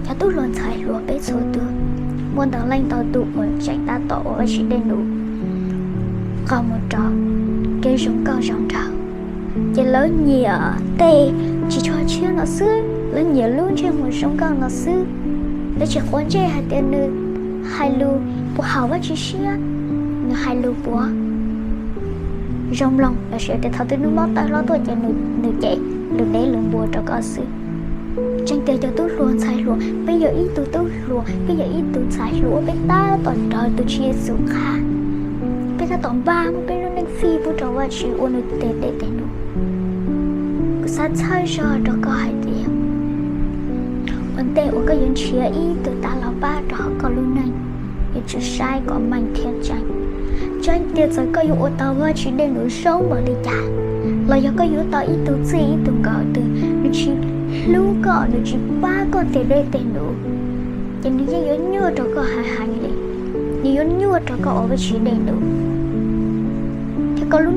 Cov tub hluas ntxhais hluas peb txhua tus muaj ntau leej ntau tus uas tseem tab tom ua Vajtswv dej num qog mus rau kev zoo nkauj zoo nraug, ces lawv nyiam tej ris tsho tshiab no xwb, lawv nyiam lub ntsej muag zoo nkauj no xwb. Lawv tsis quav ntsej hais tias nws hais lus puas haum Vajtswv siab, nws hais lus puas zoo mloog, lossis tias thaum twg nws mob tawv hlo tuaj ces nws cem lus dev lus npua rau koj xwb. Tseeb tiag cov tub hluas ntxhais hluas, peb yog ib tug tub hluas, peb yog ib tug ntxhais hluas uas peb tab tom raws tus Tswv Yexus qab, peb tab tom npaj muab peb lub neej fij pub rau Vajtswv ua nws tes dej tes num. Kuv xav txhawb zog rau koj hais tias ua ntej uas koj yuav nrhiav ib tug tav los pab rau hauv koj lub neej, yuav tsum saib kom meej thiab tseeb. Tseeb tiag txawm koj yuav ua tau Vajtswv dej num zoo npaum li cas, los yog koj yuav tau ib tug txij ib tug nkawm twg nws tsis hlub koj, nws tsis pab koj tes dej tes num, ces nws yeej yuav nyuaj rau koj heev heev li. Nws yuav nyuaj rau koj ua Vajtswv dej num, thiab koj lub